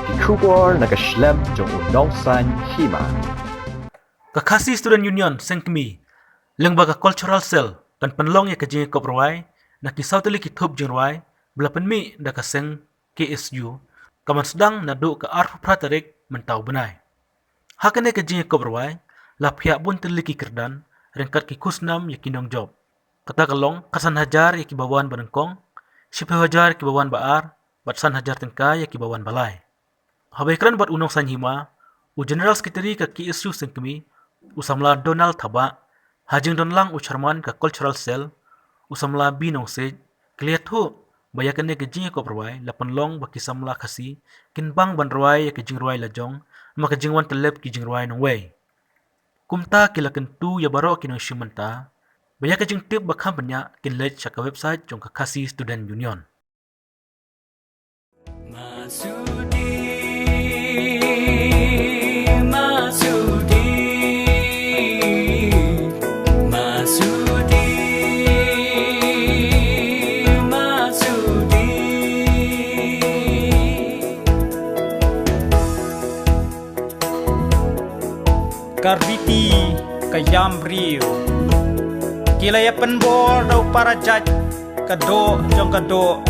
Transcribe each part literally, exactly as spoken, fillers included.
Ki khubor na ka shlem jong u nongsan hima. Ka Khasi Student Union Sengkmie lyngba ka Cultural Cell kan pynlong ïa ka jingïakop rwai na ki saw tylli ki thup jingrwai ba la pynmih da ka seng K S U, ka ban sdang naduh ka arphew phra tarik mynta u bnai. Ha kane ka jingïakop rwai la phiah bun tylli ki kyrdan ryngkat ki khusnam ïa ki nongjop. Kata ka long ka san hajar ïa ki ba wan ba nyngkong, shiphew hajar ïa ki ba wan ba ar, bad san hajar tyngka ïa ki ba wan ba lai. Haba ïakren bad u nongsan hima, u General Secretary ka K S U Sengkmie, u samla Donald Thabah, ha jingdon lang u Chairman ka Cultural Cell, u samla B Nongsiej, ki la ïathuh ba ïa kane ka jingïakop rwai la pynlong ba ki samla Khasi kin bang ban rwai ïa ka jingrwai lajong, namar ka jingwan tyllep ki jingrwai nongwei. Kumta ki la kyntu ïa baroh ki nongshim bynta ba ïa ka jingtip ba kham bniah kin leit sha ka website jong ka Khasi Student Union. Masudi, masudi, masudi, masudi. Ka riti ka ïam briew, ki la ïa pynbor da u para jait, ka doh jong ka doh,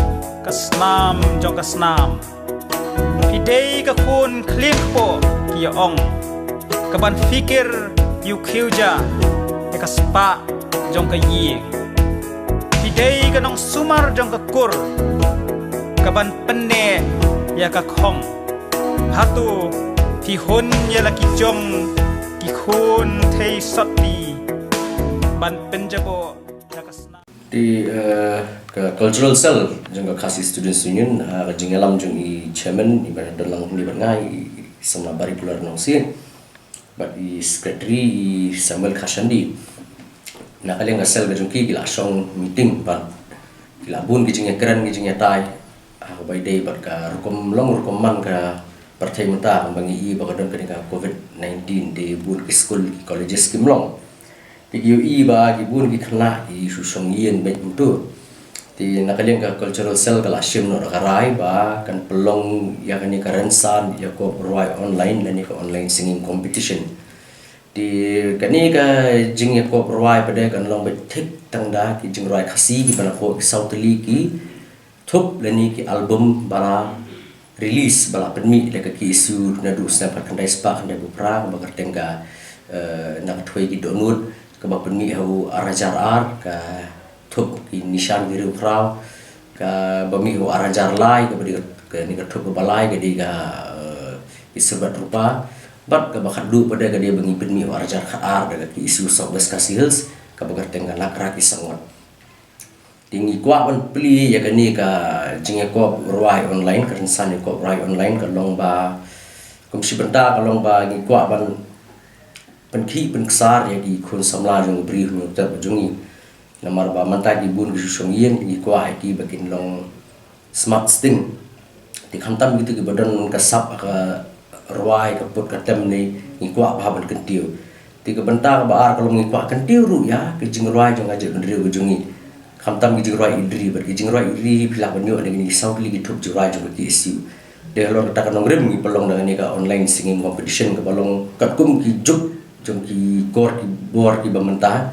ka snam jong ka snam. Phi dei ka khun khlieh kpoh, ki ïa ong, ka ban phikir ïa u khiew ja ïa ka spah jong ka ïing. Phi dei ka nongsumar jong ka kur, ka ban pynneh ïa ka khong. Hato phi hun ïa la ki jong ki khun thei sotti ban pynjaboh ïa ka snam. Te, eh, ka Cultural Cell jong ka Khasi Students Union, ah, ka jingïalam jong i Chairman, i ban don lang ni ban ngai, i Samla Barikular Nongsiej, bad i Secretary, i Samuel Khashandi. Na ka liang ka cell ka jong ki, ki la shong meeting bad ki la bun ki jingïakren, ki jingïatai, ah, kaba ïadei bad ka rukom long rukom man ka pyrthei mynta, kaba ngi i ba ka don kane ka covid nineteen, te bun ki skul, ki colleges kim long. Te ki ïohi ba ki bun ki khynnah ki shu shong ïing beit mynta. Te na ka liang ka Cultural Cell ka la shim noh da ka rai ba kan pynlong ïa kane ka rynsan ïakop rwai online lane ka online singing competition. Te kane ka jingïakop rwai pat de kan long beit thik tang da ki jingrwai Khasi kiba na kpoh ki saw tylli ki thup lane ki album ba la release ba la pynmih da ka K S U naduh snem khatkhyndai spah khyndaiphew phra, kaba kyrteng ka, eh, Na Ka Thwei Ki Dohnud, kaba pynmih ha u ar hajar ar, ka thup Ki Nishan Ki Riewkhraw, kaba mih ha u ar hajar lai, kaba dei ka, kane ka thup kaba lai ka dei ka, eh, Ki Syrbat Rupa, bad kaba khatduh pat de ka dei ba ngi pynmih ha u ar hajar khatar da ka K S U South West Khasi Hills, kaba kyrteng ka Nakra Ki Sangot. Te ngi kwah ban plie ïa kane ka jingïakop rwai online, ka rynsan ïakop rwai online, ka long ba, kum shi bynta ka long ba ngi kwah ban pynkhih pynksar ïa ki khun samla jong u briew hynñiewtrep jong ngi. Namar ba mynta ki bun ki shu shong ïing, ngi kwah ïa ki ba kin long smart sting. Te khamtam kito kiba don ka sap ha ka rwai, ka put ka tem ne, ngi kwah bha ban kyntiew. Te ka bynta kaba ar ka long ngi kwah kyntiew ruh ïa ka jingrwai jong ka jaitbynriew ka jong ngi. Khamtam ki jingrwai ïeit ri, bad ki jingrwai ïeit ri phi lah ban ïoh na kine ki saw tylli ki thup jingrwai jong ka K S U. Te halor kata ka nongrim ngi pynlong da kane ka online singing competition kaba long katkum ki juk jong ki kor ki bor kiba mynta,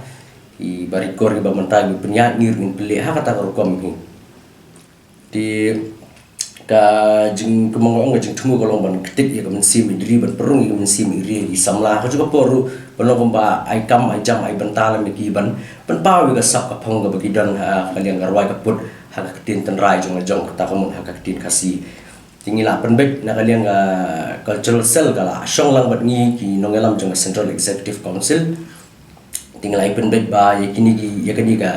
kiba ri kor kiba mynta, kiba pynïaid, ngi ruh ngin pynleh ha kata ka rukom hi. Te ka jing, kumba nga ong, ka jingthmu ka long ban ktit ïa ka mynsiem ïeit ri, ban pynrung ïa ka mynsiem ïeit ri ha ki samla. Ka juh ka por ruh ban long kumba ai kam ai jam ai bynta lem ïa ki ban pynpaw ïa ka sap ka phong kaba ki don ha ka liang ka rwai ka put ha ka ktien tynrai jong la jong, kata ka mut ha ka ktien Khasi. Te ngi la pynbeit na ka liang ka Cultural Cell ka la shong lang bad ngi ki nongïalam jong ka Central Executive Council. Te ngi la pynbeit ba ïa kine ki, ïa kane ka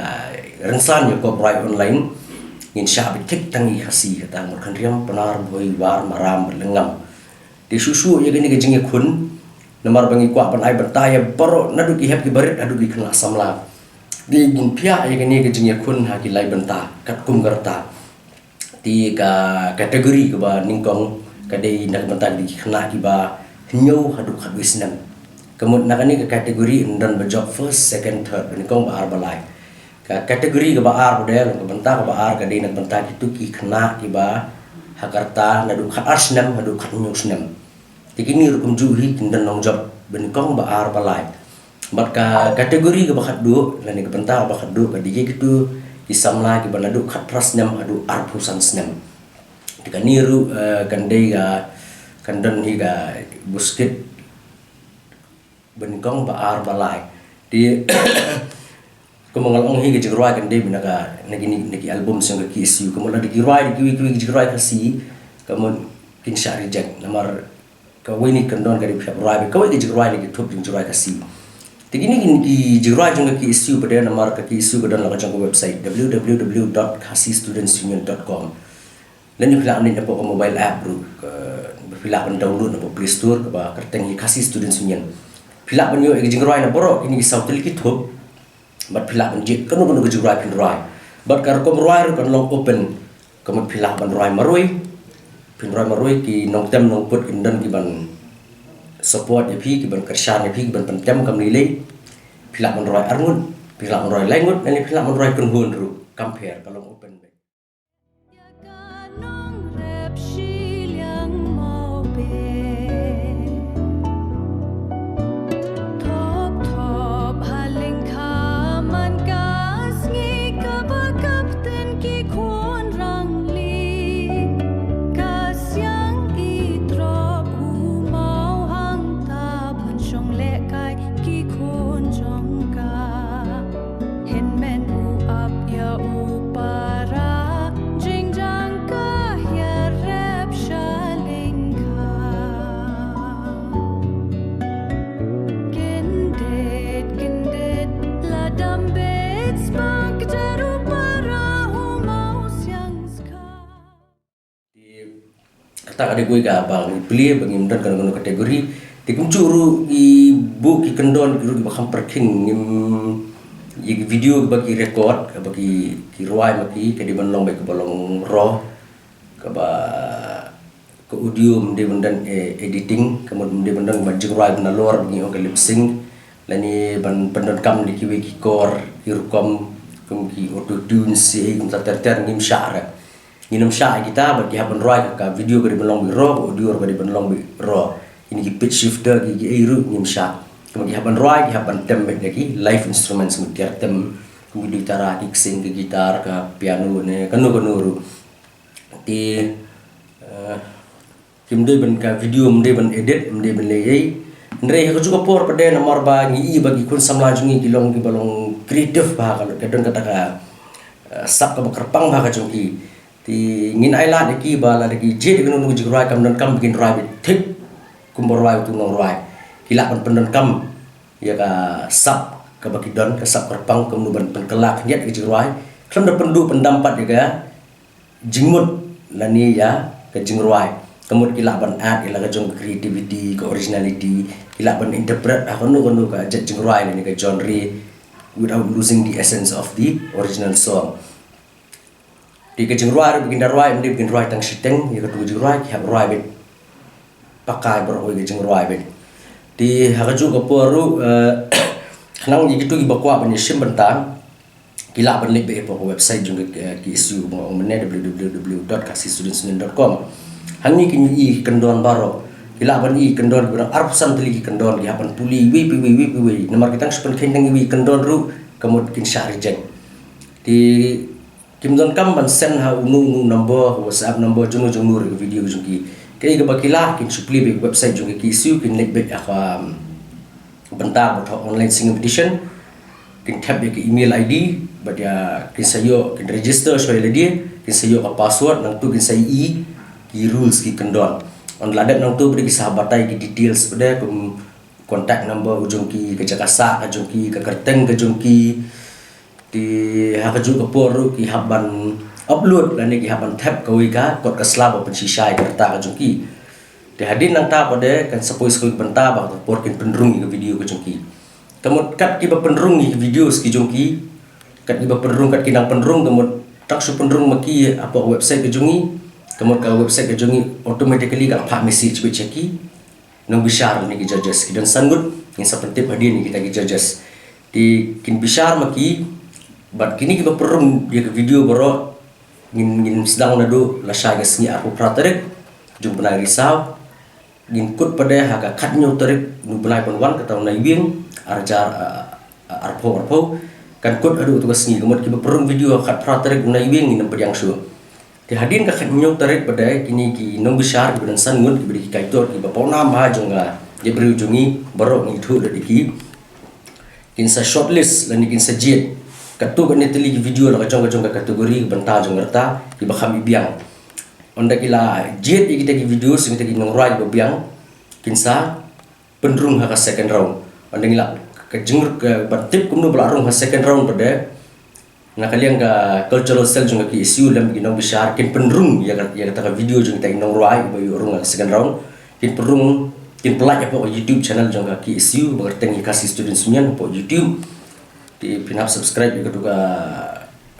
rynsan ïakop rwai online ngin shah beit thik tang ki Khasi, kata mut Khynriam, Pnar, Bhoi, War, Maram bad Lyngngam. Te shuh shuh ïa kane ka jingïakhun, namar ba ngi kwah ban ai bynta ïa baroh naduh ki hep ki barit haduh ki khynnah samla. Te ngin phiah ïa kane ka jingïakhun ha ki lai bynta katkum ka rta. Te ka category kaba nyngkong ka dei na ka bynta ki khynnah kiba hynñiew haduh khatwei snem. Ka mut na kane ka category yn don ba jop first, second, third, ba nyngkong, ba ar, ba lai. Ka category kaba ar pat de, ka bynta kaba ar ka dei na ka bynta kito ki khynnah kiba ha ka rta naduh khat ar snem haduh khat hynñiew snem. Te kine ruh kumjuh hi kin don nongjop banyngkong ba ar ba lai. Bad ka category kaba khatduh lane ka bynta kaba khatduh ka dei ïa kito ki samla kiba naduh khat phra snem haduh arphew san snem. Te kane ruh, eh, kan dei ka, kan don hi ka buskit banyngkong ba ar ba lai. Te kumba nga la ong hi, ka jingrwai kan dei beit na ka, na kine, na ki album jong ka KSU. Kumba la dei ki rwai, dei kiwei kiwei ki jingrwai Khasi, kumba kin shah reject namar kawei na ki kyndon ka dei ba hap rwai beit, kawei ka jingrwai na ki thup jingrwai Khasi. Te kine ki, ki jingrwai jong ka KSU pat de, namar ka KSU ka don la ka jong ka website, w w w dot khasi students union dot com. Lane phi lah ban leit napoh ka mobile app ruh, ka, phi lah ban download napoh Play Store, kaba kyrteng hi Khasi Students Union. Phi lah ban ïoh ïa ki jingrwai na baroh kine ki saw tylli ki thup. Bad phi lah ban jied kano kano ka jingrwai phin rwai. Bad ka rukom rwai ruh kan long open. Ka mut phi lah ban rwai marwei. Phin rwai marwei, ki nongtem nongput kin don kiban support ïa phi, kiban kyrshan ïa phi, kiban pyntem kam lei lei. Phi lah ban rwai arngut, phi lah ban rwai laingut, lane phi lah ban rwai kynhun ruh. Kam pher, ka long open beit. Ïa ka nongrep shiliang Mawbei. Thop thop ha lyngkha man ka sngi kaba kyntien ki khun rangli. Ka siang i trok u maw hangta ban shong lehkai ki khun jong ka. Hynmen u ap ïa u para, jingjang ka hiar rep sha lyngkha. Kyndit, kyndit, la dam beit sbak jar u para u maw siang skha. Te kata ka dei kawei kaba ngi plie ba ngim don kano kano category. Te kumjuh ruh ki buh ki kyndon ki ruh kiba kham pyrkhing, ngim, ïa ki video kiba ki record, kaba ki, ki rwai ma ki, ka dei ban long beit kaba long raw, kaba ka audio ym dei ban don, eh, editing, ka mut ym dei ban don ba jingrwai ba nalor ba ngi ong ka lip sync, lane ban pyndonkam da kiwei ki kor, ki rukom, kum ki auto tune, se kumta ter ter, ngim shah re. Ngin ym shah ïa kita, bad ki hap ban rwai ka, ka video ka dei ban long beit raw, ka audio ruh ka dei ban long beit raw. Kine ki pitch shifter, ki, ki ei ruh ngim shah. Kumba ki hap ban rwai, ki hap ban tem beit da ki live instruments, mut ki tem, kum ki dei tara, ki ksing, ki guitar, ka piano ne kano kano ruh. Te, eh, kim dei ban, ka video ym dei ban edit, ym dei ban leh ei. Hynrei ha kajuh ka por pat de namar ba ngi i ba ki khun samla jong ngi ki long kiba long creative bha, ka, ka don kata ka, eh, sap kaba kyrpang bha ka jong ki. Te ngin ailad ïa ki ba lada ki jied ïa kano kano ka jingrwai kam donkam ba kin rwai beit thik kumba rwai utu u nongrwai. Ki lah ban pyndonkam ïa ka sap kaba ki don, ka sap kyrpang, kumno ban pynkylla khyndiat ïa ka jingrwai. Khlem da pynduh pyndam pat ïa ka jingmut lane ïa ka jingrwai. Ka mut ki lah ban add ïa la ka jong ka creativity, ka originality, ki lah ban interpret ha kano kano ka jait jingrwai lane ka genre without losing the essence of the original song. Te ka jingrwai ruh ba kin da rwai, ym dei ba kin rwai tang shiteng, ïa katu ka jingrwai ki hap rwai beit paka baroh kawei ka jingrwai beit. Te ha kajuh ka por ruh, eh, khnang ïa kito kiba kwah ban ïashim bynta, ki lah ban leit beit hapoh ka website jong ka, eh, KSU, ba nga ong mynne, w w w dot khasi students union dot com. Hangne kin ïohi ki kyndon baroh. Ki lah ban ïohi ki kyndon kiba dang arphew san tylli ki kyndon, ki hap ban pule iwei pa iwei, iwei pa iwei. Namar ki tang shu pynkheiñ tang iwei i kyndon ruh, ka mut kin shah reject. Te kim donkam ban send ha uno uno u number, WhatsApp number, jongno jongno ruh ïa ka video ka jong ki. Kaei kaba ki lah, kin shu plie beit ha ka website jong ka KSU, kin leit beit ha ka, um, bynta ba thoh online singing audition, kin thep ïa ka email I D, bad ïa kin sa ïoh, kin register shuwa ïa lade, kin sa ïoh ka password, nangta kin sa ïohi ki rules ki kyndon. Haba la dep nangta pat de ki sa batai ki details pat de, kum contact number ka jong ki, ka jaka sah ka jong ki, ka kyrteng ka jong ki. Te ha kajuh ka por ruh ki hap ban upload lane ki hap ban thep kawei ka kot ka sla ba pynshisha ïa ka rta ka jong ki. Te hadien nangta pat de kan sa poi sa kawei ka bynta ba ha kato ka por kin pynrung ïa ka video ka jong ki. Ka mut kat kiba pynrung ïa ki videos ki jong ki, kat kiba pynrung, kat ki nang pynrung, ka mut tang shu pynrung ma ki hapoh ka website ka jong ngi, ka mut ka website ka jong ngi automatically ka la phah message beit sha ki nongbishar lane ki judges. Ki don san ngut, ngin sa pyntip hadien ïa kita ki judges. Te kin bishar ma ki, bad kine kiba pynrung ïa ka video baroh, Ngin, ngin sdang naduh lashai ka sngi arphew phra tarik jong u bnai Risaw. Ngin kut pat de ha ka khathynñiew tarik u bnai ban wan, kata u Naiwieng, arhajar, ah, ah, arphew arphew. Kan kut haduh tu ka sngi, ka mut kiba pynrung video ha ka khatphra tarik u Naiwieng ngin ym pdiang shuh. Te hadien ka khathynñiew tarik pat de kine ki nongbishar kiba don san ngut, kiba dei ki kaitor, kiba pawnam ha jong ka jaitbynriew jong ngi, baroh ngi ithuh lade ki, kin sa shortlist lane kin sa jied katto katne tylli ki video la ka jong ka jong ka category, ka bynta jong ka rta, kiba kham i biang. Ynda ki la jied ïa kita ki video, sa kita ki nongrwai kiba biang kin sa pynrung ha ka second round. Ynda ngi la, ka jing, ka ban tip kumno ba la rung ha second round pat de, na ka liang ka cultural cell jong ka K S U lem ki nongbishar kin pynrung ïa ka, ïa kata ka video jong kita ki nongrwai ba ïoh rung ha ka second round. Kin pynrung, kin pyllait hapoh ka YouTube channel jong ka K S U, ba kyrteng i Khasi Students Union hapoh YouTube. Te phin hap subscribe ïa katu ka,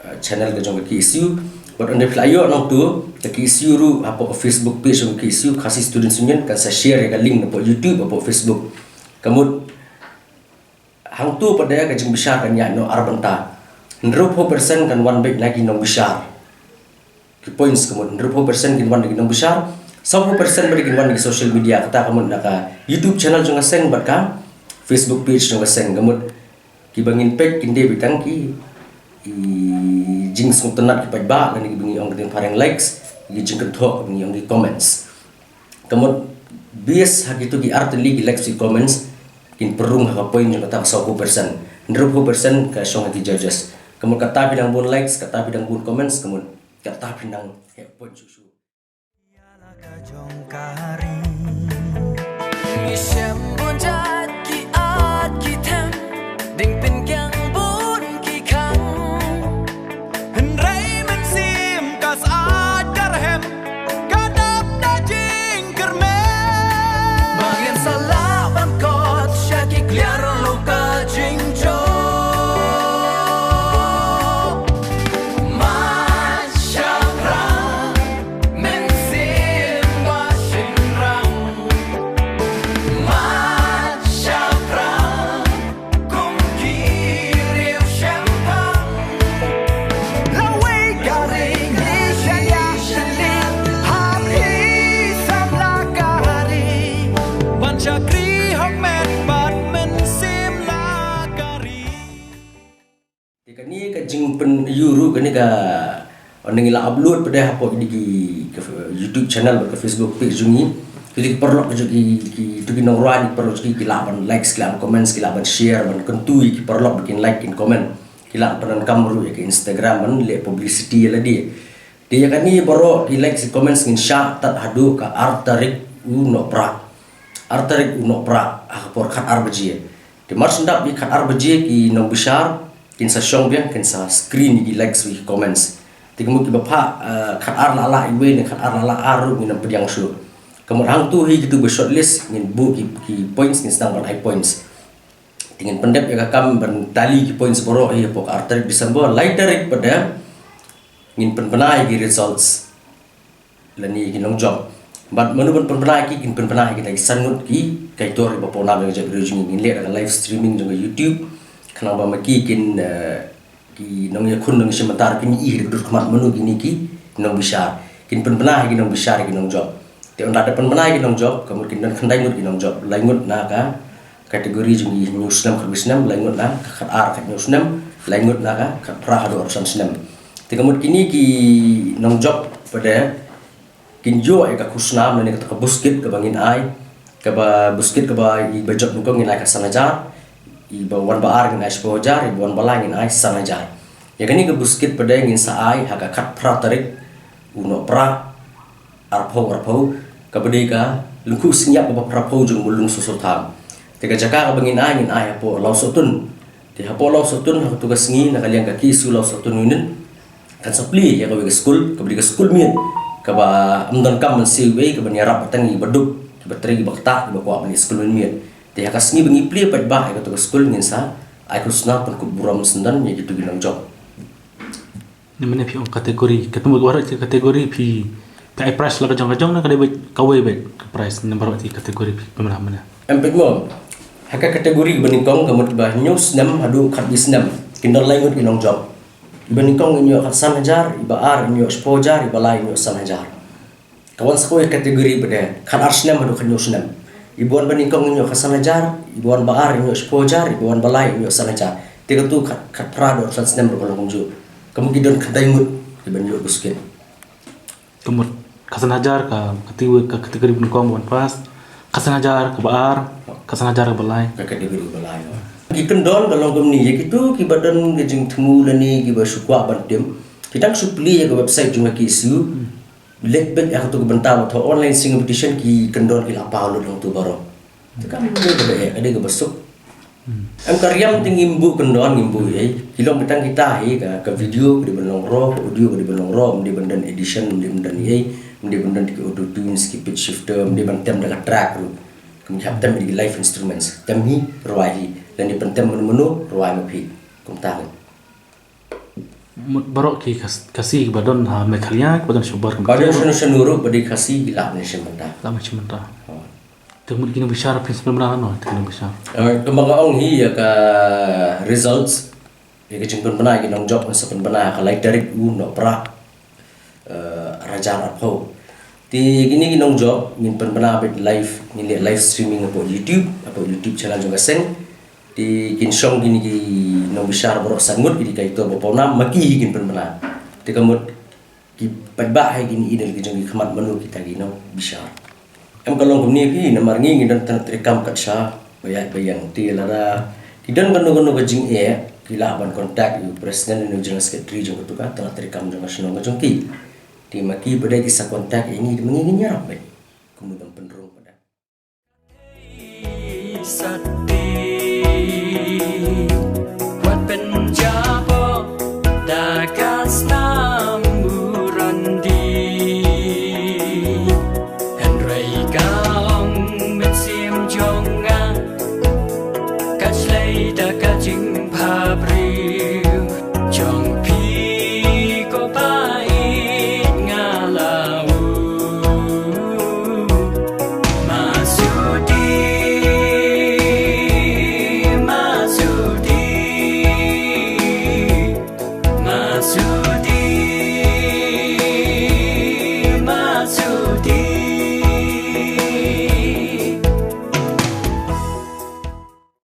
eh, channel ka jong ka K S U. Bad ynda phi la ïoh nangtu, ka K S U ruh hapoh ka Facebook page jong ka K S U, Khasi Students Union, kan sa share ïa ka link napoh YouTube, hapoh Facebook. Ka mut hangtu pat de ka jingbishar kan ïaid noh ar bynta. Hynriewphew percent kan wan beit na ki nongbishar. Ki points ka mut hynriewphew percent kin wan na ki nongbishar, sawphew percent pat de kin wan na ki social media, kata ka mut na ka YouTube channel jong ka seng bad ka Facebook page jong ka seng. Ka mut kiba ngin peit kin dei beit tang ki, ki jingsngewtynnad ki paidbah, lane kiba ngi ong ka ktien phareng likes, ki jingkynthoh, kiba ngi ong ki comments. Ka mut base ha kitu ki ar tylli ki likes, ki comments, kin pynrung ha ka point jong kata ka sawphew percent. Hynriewphew percent ka shong ha ki judges. Ka mut kata phi dang bun likes, kata phi dang bun comments, ka mut kata phi dang heh point shuh shuh. Ngi shem bun jait ki art ki them, dang pynkiang bun ki khang. Hynrei mynsiem ka sait ka rhem, ka dap da jingkyrmen. Ba ngin sa lah ban kot sha ki kliar ruh ka jingjop. Mat shaphrang, mynsiem ba shynrang. Mat shaphrang, kum ki riew shempang. Lawei ka ri ngi shaniah shaniah, hap hi samla ka ri. Ban shakri hok met bad mynsiem la ka ri. Te kane ka jingpyn-, ïoh ruh kane ka, ynda ngi la upload pat de hapoh kine ki, ka YouTube channel bad ka Facebook page jong ngi. Kine ki paralok jong ki, ki, tu ki nongrwai, ki paralok jong ki, ki lah ban likes, ki lah ban comments, ki lah ban share, ban kyntu ïa ki paralok ba kin like, kin comment. Ki lah ban pyndonkam ruh ïa ka Instagram ban leh publicity ïa lade. Te ïa kane baroh ki likes, ki comments ngin shah tad haduh ka ar tarik u Nohprah. Ar tarik u Nohprah ha ka por khatar baje. Te mar shu dap ïa khatar baje ki nongbishar kin sa shong biang, kin sa screen ïa ki likes, ïa ki comments. Te ka mut kiba phah, eh, khatar la lah iwei ne khatar la lah ar ruh ngin ym pdiang shuh. Ka mut hangtu hi kitu ba shortlist ngin buh ki, ki points, ngin sdang ban ai points. Te ngin pyndep ïa ka kam ban tally ki points baroh hi hapoh ka ar tarik December, lai tarik pat de ngin pynbna ïa ki results lane ki nongjop. Bad mano ban pynbna ïa ki, kin pynbna ïa kita ki san ngut ki kaitor kiba pawnam jong ka jaitbynriew jong ngi. Ngin leh da ka live streaming jong ka YouTube. Khnang ba ma ki kin, eh, ki nongïakhun nongïashim bynta kin ïohi da ka dur khmat mano kine ki nongbishar. Kin pynbna ïa ki nongbishar ïa ki nongjop. Te ynda da pynbna ïa ki nongjop, ka mut kin don khyndai ngut ki nongjop. Lai ngut na ka category jong ki hynñiew snem khatwei snem, lai ngut na ka khatar khathynñiew snem, lai ngut na ka khatphra haduh arphew san snem. Te ka mut kine ki nongjop pat de kin ïoh ïa ka khusnam lane kata ka buskit kaba ngin ai, kaba buskit kaba iba jop nyngkong ngin ai ka san hajar, iba wan ba ar ngin ai shiphew hajar, iba wan ba lai ngin ai san hajar. Ïa kane ka buskit pat de ngin sa ai ha ka khatphra tarik u Nohprah arphew arphew, kaba dei ka lyngkhuh synñiap kaba phraphew jong u Myllung Soso Tham. Te ka jaka kaba ngin ai, ngin ai hapoh Lawsohtun. Te hapoh Lawsohtun, ha katu ka sngi, na ka liang ka K S U Lawsohtun Union kan sa plie ïa kawei ka skul, kaba dei ka skul miet, kaba ym donkam ban siew ei, kaban ïarap beit tang ïa kiba duk, kiba trei, kiba ktah, kiba kwah ban leit skul mynmiet. Te ha ka sngi ba ngi plie paidbah ïa katu ka skul ngin sa ai khusnam pynkup burom syndon ïa kitu ki nongjop. Namar ne phi ong category, kata mut baroh ki category phi, phi ai prize la ka jong ka jong, na ka dei beit kawei beit ka prize, namar baroh ki category phi pynbna mynne? Em pat mo, ha ka category ba nyngkong ka mut ba hynñiew snem haduh khatwei snem, kin don lai ngut ki nongjop. Iba nyngkong in ïoh khatsan hajar, iba ar in ïoh shiphew hajar, iba lai in ïoh san hajar. Ka wan sa kawei ka category ba dei khatar snem haduh khathynñiew snem. Iba wan ba nyngkong in ïoh khatsan hajar, iba wan ba ar in ïoh shiphew hajar, iba wan ba lai in ïoh san hajar. Te katu khat, khatphra haduh khatsan snem ruh ka long kumjuh. Ka mut ki don khyndai ngut kiban ïoh ka skim. Ka mut khatsan hajar ka, ka category, ka category ba nyngkong ba wan first, khatsan hajar kaba ar, khatsan hajar kaba lai. Ka category ba lai. Ki kyndon ka long kumne, ïa kitu kiba don ka jingthmu lane kiba shu kwah ban tip, ki dang shu plie ïa ka website jong ka K S U. Leit beit ïa katu ka bynta ba thoh online singing competition, ki kyndon ki la paw lut hangtu baroh. Te kam dei kaba eh, ka dei kaba suk. Em, ka riam te ngim buh kyndon, ngim buh ei. Ki long beit tang kita hi, ka, ka video ka dei ban long raw, ka audio ka dei ban long raw, ym dei ban don edition, ym dei ban don ei, ym dei ban don ki auto tune, ki pitch shifter, ym dei ban tem da ka track ruh. Kam hap tem da ki live instruments. Tem hi, rwai hi. Lane pyntem mano mano, rwai ma phi. Kumta hi. Mut baroh ki Khas-, Khasi kiba don ha Meghalaya, kiba don sha bar, ba don shano shano ruh, ba dei Khasi ki lah ban shim bynta. Lah ban shim bynta. Oh. Te mut ki nongbishar phin sa pynbna lano, te ki nongbishar. Eh, kumba nga ong hi ïa ka results, ïa ka jingpynbna ki nongjop ngan sa pynbna ha ka lai tarik u Nohprah, eh, ar hajar arphew. Te kine ki nongjop ngin pynbna beit live, ngin leh live streaming hapoh YouTube, hapoh YouTube channel jong ka seng. Te kin shong kine ki nongbishar baroh san ngut, ki dei ka ito ba pawnam, ma ki hi kin pynbna. Te ka mut ki paidbah hi kin ïohi da ki jong ki khmat mano kita ki nongbishar. Em, ka long kumne phi, namar ngi ngi don tnat treikam kat sha ba ïaid ba ïeng, te lada ki don kano kano ka jingeh, ki lah ban contact ïa u president ne u general secretary jong katu ka tnat treikam jong ka shnong ka jong ki. Te ma ki ba dei ki sa contact ïa ngi, te ma ngi ngin ïarap beit. Kumno ban pynrung pat da. Wat pyn